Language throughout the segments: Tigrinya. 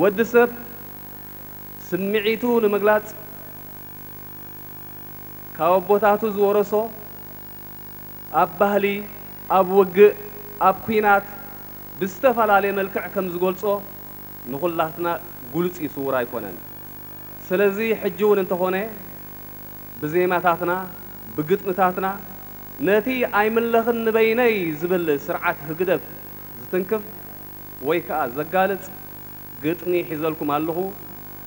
ወዲ ሰብ ስምዒቱ ንምግላጽ ካብ ኣቦታቱ ዝወረሶ ኣብ ባህሊ፣ ኣብ ውግእ፣ ኣብ ኲናት ብዝተፈላለየ መልክዕ ከም ዝገልጾ ንኹላትና ግሉጽ እዩ፣ ስዉር ኣይኮነን። ስለዚ ሕጂ እውን እንተኾነ ብዜማታትና፣ ብግጥምታትና ነቲ ኣይምለኽን ንበይነይ ዝብል ስርዓት ህግደፍ ዝትንክፍ ወይ ከኣ ዘጋልጽ ግጥሚ ሒዘልኩም ኣለኹ።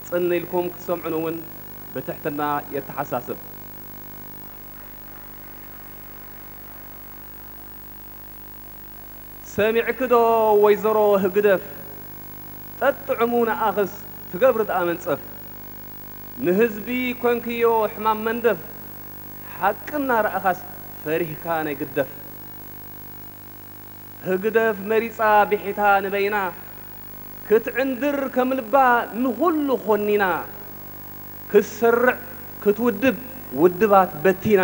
ጽን ኢልኩም ክትሰምዑን እውን ብትሕትና የተሓሳስብ። ሰሚዕኪ ዶ ወይዘሮ ህግደፍ? ጠጥዕሙ ንኣኽስ ትገብሪ ደኣ መንጸፍ። ንህዝቢ ኮንክዮ ሕማም መንደፍ። ሓቂ እናረኣኻስ ፈሪህካ ናይ ግደፍ። ህግደፍ መሪጻ ብሒታ ንበይና፣ ክትዕንድር ከም ልባ ንኹሉ ኾኒና፣ ክትሰርዕ ክትውድብ ውድባት በቲና፣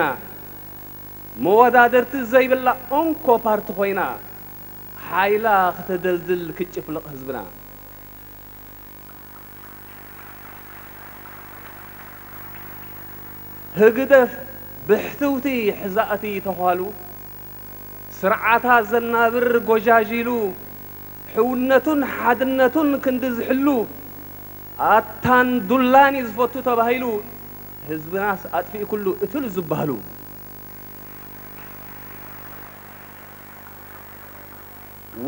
መወዳድርቲ ዘይብላ እንኮ ፓርቲ ኮይና፣ ሓይላ ክተደልድል ክትጭፍልቕ ህዝብና። ህግደፍ ብሕትውቲ ሕዛእቲ ተዃሉ፣ ስርዓታ ዘናብር ጎጃዥሉ፣ ሕውነቱን ሓድነቱን ክንዲ ዝሕሉ፣ ኣታን ዱላን እዩ ዝፈቱ ተባሂሉ፣ ህዝብናስ ኣጥፊኡ ኩሉ እትሉ ዝበሃሉ።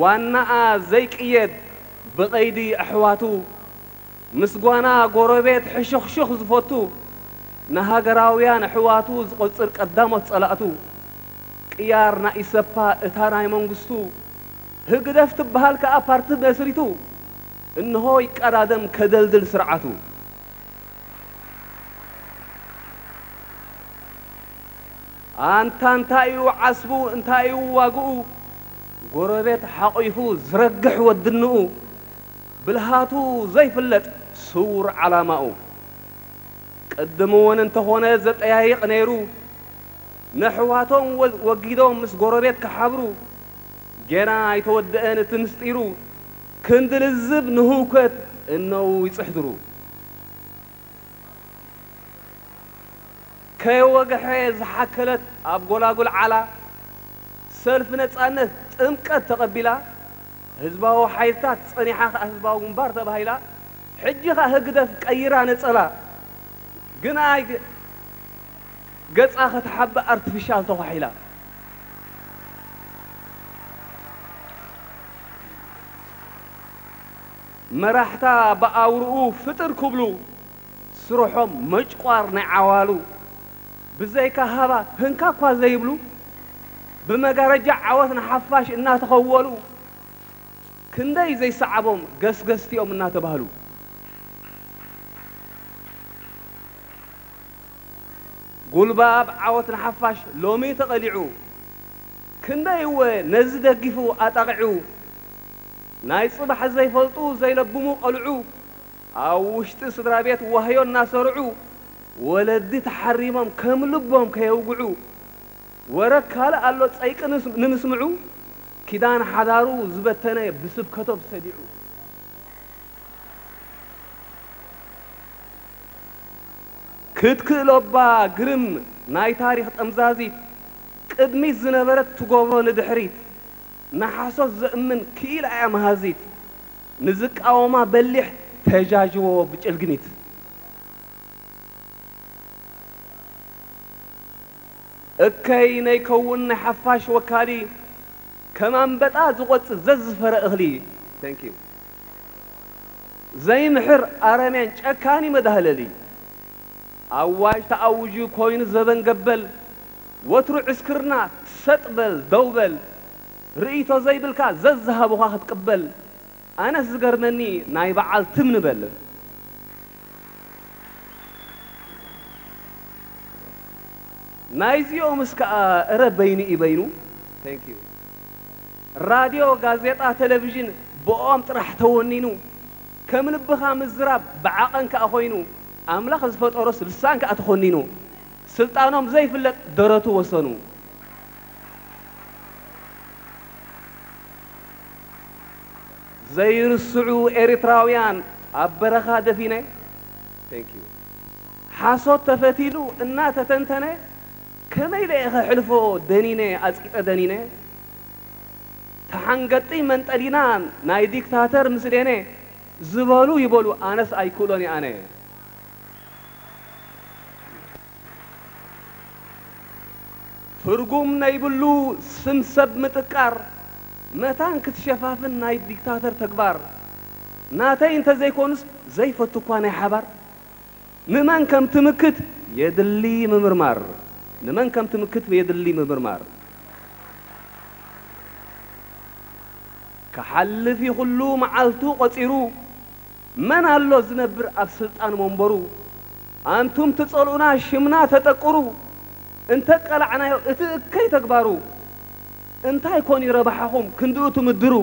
ዋናኣ ዘይቅየድ ብቐይዲ ኣሕዋቱ፣ ምስ ጓና ጎረቤት ሕሹኽሹኽ ዝፈቱ፣ ንሃገራውያን ኣሕዋቱ ዝቖጽር ቀዳሞት ጸላእቱ፣ ቅያር ናይ ኢሰፓ እታ ናይ መንግስቱ፣ ህግደፍ ትበሃል ከኣ ፓርቲ መስሪቱ፣ እንሆ ይቀዳደም ከደልድል ስርዓቱ። ኣንታ እንታይ እዩ ዓስቡ፣ እንታይ እዩ ዋግኡ? ጎረቤት ሓቒፉ ዝረግሕ ወድንኡ፣ ብልሃቱ ዘይፍለጥ ስውር ዓላማኡ። ቅድም እውን እንተኾነ ዘጠያይቕ ነይሩ፣ ነሕዋቶም ወ-፣ ወጊዶም ምስ ጎረቤት ክሓብሩ። ጌና ኣይተወድአን እቲ ምስጢሩ፣ ክንዲ ልዝብ ንህውከት እነው ይጽሕድሩ። ከየወግሐ ዝሓከለት ኣብ ጎላጉል ዓላ፣ ሰልፊ ነጻነት ጥምቀት ተቐቢላ፣ ህዝባዊ ሓይልታት ጸኒሓ ከኣ ህዝባዊ ግንባር ተባሂላ፣ ሕጂ ከኣ ህግደፍ ቀይራ ነጸላ። ግን ኣይ ገጻ ከተሓብእ ኣርቲፊሻል ተዃሒላ። መራሕታ ብኣውርኡ ፍጥር ክብሉ፣ ስርሖም መጭቋር ናይ ዓዋሉ፣ ብዘይካ ሃባ ህንካ እኳ ዘይብሉ፣ ብመጋረጃ ዓወት ንሓፋሽ እናተኸወሉ፣ ክንደይ ዘይሰዓቦም ገስገስቲኦም እናተባህሉ። ጉልባብ ዓወት ንሓፋሽ ሎሚ ተቐሊዑ፣ ክንደይ እወ ነዚ ደጊፉ ኣጣቒዑ፣ ናይ ጽባሕ ዘይፈልጡ ዘይለብሙ ቐልዑ፣ ኣብ ውሽጢ ስድራ ቤት ዋህዮ እናሰርዑ፣ ወለዲ ተሓሪሞም ከም ልቦም ከየውግዑ፣ ወረ ካልእ ኣሎ ጸይቂ ንስ-፣ ንምስምዑ፣ ኪዳን ሓዳሩ ዝበተነ ብስብከቶም ሰዲዑ። ክትክእሎባ ግርም ናይ ታሪኽ ጠምዛዚት፣ ቅድሚት ዝነበረት ትገብሮ ንድሕሪት፣ ንሓሶት ዘእምን ክኢላ እያ መሃዚት፣ ንዝቃወማ በሊሕ ተጃጅዎ ብጭልግኒት። እከይ ነይከውን ናይ ሓፋሽ ወካሊ፣ ከም ኣንበጣ ዝቖጽ ዘዝፈረ እኽሊ። Thank you። ዘይምሕር ኣረሜን ጨካኒ መዳህለሊ። ኣዋጅ ተኣውጁ ኮይኑ ዘበን ገበል፣ ወትሩ ዕስክርና ሰጥ በል ደው በል፣ ርእይቶ ዘይብልካ ዘዝሃቡኻ ክትቅበል። ኣነስ ዝገርመኒ ናይ በዓል ትም ንበል። ናይዚኦምስ ከኣ እረ በይኑ እዩ በይኑ። Thank you። ራድዮ፣ ጋዜጣ፣ ቴሌቪዥን ብኦም ጥራሕ ተወኒኑ። ከም ልብኻ ምዝራብ ብዓቐን ከኣ ኮይኑ፣ ኣምላኽ ዝፈጠሮስ ልሳን ከኣ ተኾኒኑ። ስልጣኖም ዘይፍለጥ ደረቱ ወሰኑ። ዘይርስዑ ኤርትራውያን ኣብ በረኻ ደፊነ። Thank you። ሓሶት ተፈቲሉ እናተተንተነ፣ ከመይ ኢለ እየ ኸሕልፎ ደኒነ፣ ኣጽቂጠ ደኒነ? ተሓንገጢ መንጠሊና ናይ ዲክታተር ምስሌነ ዝበሉ ይበሉ፣ ኣነስ ኣይክእሎን እየ ኣነ። ትርጉም ነይብሉ ስም ሰብ ምጥቃር፣ መታን ክትሸፋፍን ናይ ዲክታተር ተግባር። ናተይ እንተዘይኮኑስ ዘይፈቱ እኳ ናይ ሓባር። ንመን ከም ትምክት የድሊ ምምርማር። ንመን ከም ትምክት የድሊ ምምርማር። ክሓልፍ እዩ ኩሉ መዓልቱ ቆጺሩ፣ መን ኣሎ ዝነብር ኣብ ስልጣን መንበሩ? ኣንቱም ትጸልኡና ሽምና ተጠቅሩ፣ እንተ ቀላዕናዮ እቲ እከይ ተግባሩ። እንታይ ኮን እዩ ረብሓኹም ክንድኡ ትምድሩ?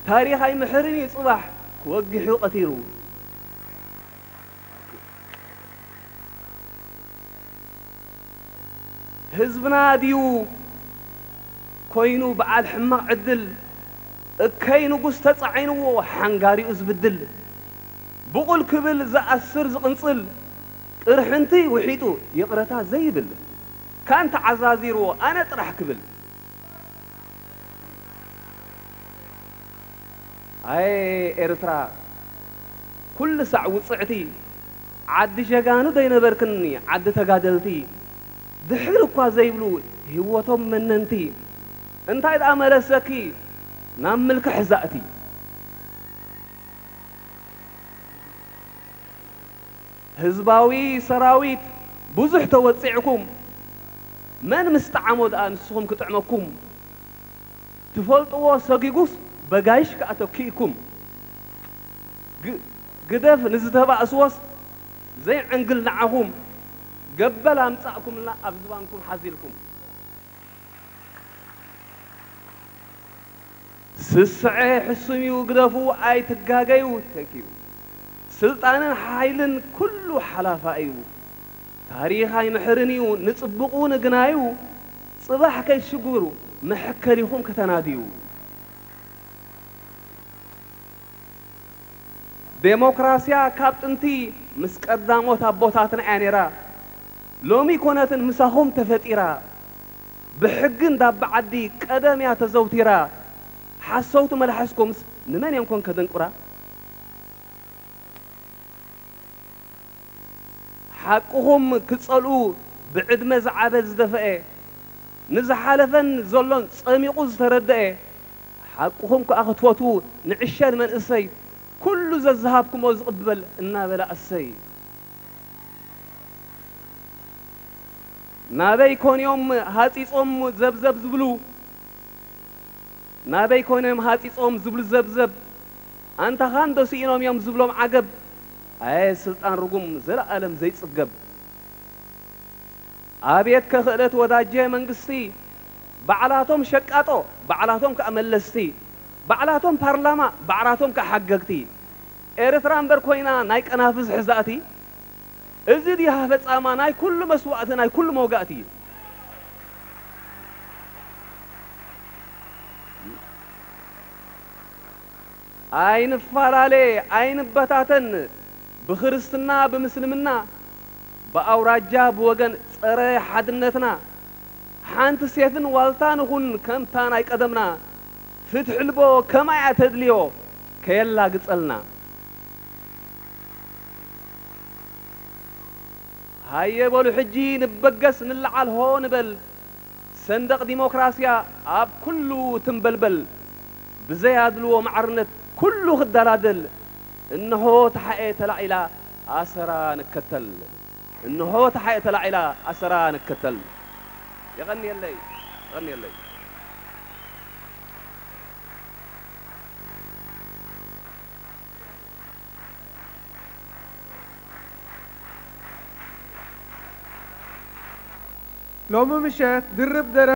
ታሪኽ ኣይምሕርን እዩ ጽባሕ ክወግሕ እዩ ቀቲሩ። ህዝብና ድዩ ኮይኑ በዓል ሕማቕ ዕድል? እከይ ንጉስ ተጻዒንዎ ሓንጋሪኡ ዝብድል። ብቑል ክብል ዝኣስር ዝቕንጽል። ቅርሕንቲ ውሒጡ ይቕረታ ዘይብል። ካን ተዓዛዚርዎ ኣነ ጥራሕ ክብል። ኣየ ኤርትራ ኩሉ ሳዕ ውጽዕቲ፣ ዓዲ ጀጋኑ ደይነበርክኒ ዓዲ ተጋደልቲ፣ ድሕር እኳ ዘይብሉ ህይወቶም መነንቲ፣ እንታይ ደኣ መለሰኪ ናብ ምልክሕ ዛእቲ? ህዝባዊ ሰራዊት ብዙሕ ተወጺዕኩም፣ መን ምስ ጠዓሞ ደኣ ንስኹም ክጥዕመኩም? ትፈልጥዎ ሰጊጉስ በጋይሽ ከኣ ተኪእኩም። ግ-፣ ግደፍ ንዝተባእስዎስ ዘይዕንግል ንዓኹም፣ ገበል ኣምጻእኩምልና ኣብ ዝባንኩም ሓዚልኩም። ስስዐ ሕሱም እዩ ግደፉ ኣይትጋገዩ። Thank you። ስልጣንን ሓይልን ኩሉ ሓላፋ እዩ። ታሪኽ ኣይምሕርን እዩ ንጽቡቑ ንግናዩ። ጽባሕ ከይትሽግሩ መሐከሊኹም ከተናድዩ። ዴሞክራስያ ካብ ጥንቲ ምስ ቀዳሞት ኣቦታትና እያ ነይራ። ሎሚ ኮነትን ምሳኹም ተፈጢራ። ብሕጊ እንዳባ ዓዲ ቀደም እያ ተዘውቲራ። ሓሰውቲ መልሓስኩምስ ንመን እዮም ኮን ከደንቁራ? ሓቅኹም ክጸልኡ ብዕድመ ዝዓበ ዝደፈኤ፣ ንዝሓለፈን ዘሎን ጸሚቑ ዝተረደኤ፣ ሓቅኹም ከኣ ክትፈትዉ ንዕሸል መንእሰይ፣ ኩሉ ዘዝሃብኩሞ ዝቕበል እናበለ ኣሰይ። ናበይ ኮንዮም ሃጺጾም ዘብዘብ ዝብሉ? ናበይ ኮይኖም ሃጺጾም ዝብሉ ዘብዘብ? ኣንታኻ እንዶ ስኢኖም እዮም ዝብሎም ዓገብ። ኣየ ስልጣን ርጉም ዘለኣለም ዘይጽገብ። ኣቤት ከኽእለት ወዳጀ መንግስቲ፣ ባዕላቶም ሸቃጦ፣ ባዕላቶም ከኣ መለስቲ፣ ባዕላቶም ፓርላማ፣ ባዕላቶም ከኣ ሓገግቲ። ኤርትራ እምበር ኮይና ናይ ቀናፍዝ ሕዛእቲ። እዚ ድያ ፈጻማ ናይ ኩሉ መስዋእቲ፣ ናይ ኩሉ መውጋእቲ? ኣይንፈላለ፣ ኣይንበታተን፣ ብኽርስትና ብምስልምና፣ ብኣውራጃ ብወገን ጸረ ሓድነትና፣ ሓንቲ ሴፍን ዋልታ ንኹን ከምታ ናይ ቀደምና፣ ፍትሒ ልቦ ከማይ እያ ተድልዮ ከየላግጸልና። ሃየ በሉ ሕጂ ንበገስ ንለዓል ሆ ንበል። ሰንደቕ ዲሞክራስያ ኣብ ኩሉ ትንበልበል። ብዘይ ኣድልዎ ማዕርነት ኩሉ ክደላደል። እንሆ ተሓኤ ተላዒላ ኣሰራ ንከተል። እንሆ ተሓኤ ተላዒላ ኣሰራ ንከተል። የቐንየለይ፣ የቐንየለይ። ሎሚ ምሸት ድርብ ደረ